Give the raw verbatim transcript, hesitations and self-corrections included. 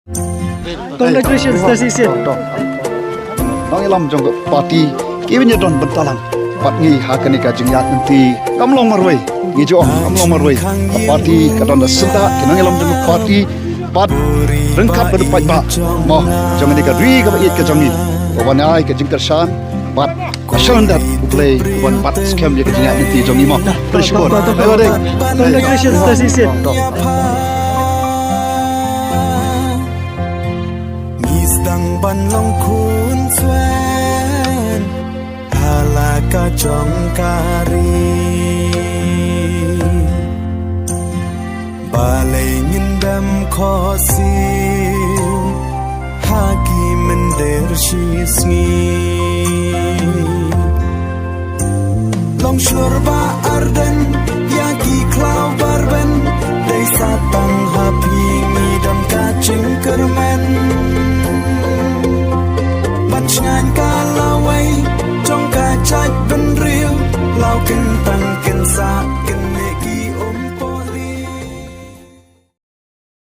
Congratulations, Tasi Sien. Nongïalam jong ka party ki wan ïa don bynta lang bad ngi ha kane ka jingïaid lynti. Kam long marwei, ngi ju ong kam long marwei. Ka party ka don da syndah ki nongïalam jong ka party bad ryngkat bad u paidbah mo jong kane ka ri kaba ïeit ka jong ngi. Ba wan ai ka jingkyrshan bad ka shalyndet U Blei ban bat skhem ïa ka jingïaid lynti jong ngi mo. Khublei shibun. Bye bye. Congratulations, Tasi Sien. Ngi sdang ban long khun swen ha la ka jong ka ri. Balei ngin dem khohsiew ha ki mynder shisngi? Long shlur ba arden ïa ki khlaw barben, dei sa tang ha phi ngi don ka jingkyrmen. Ban shngaiñ ka lawei jong ka jaitbynriew, law kyntang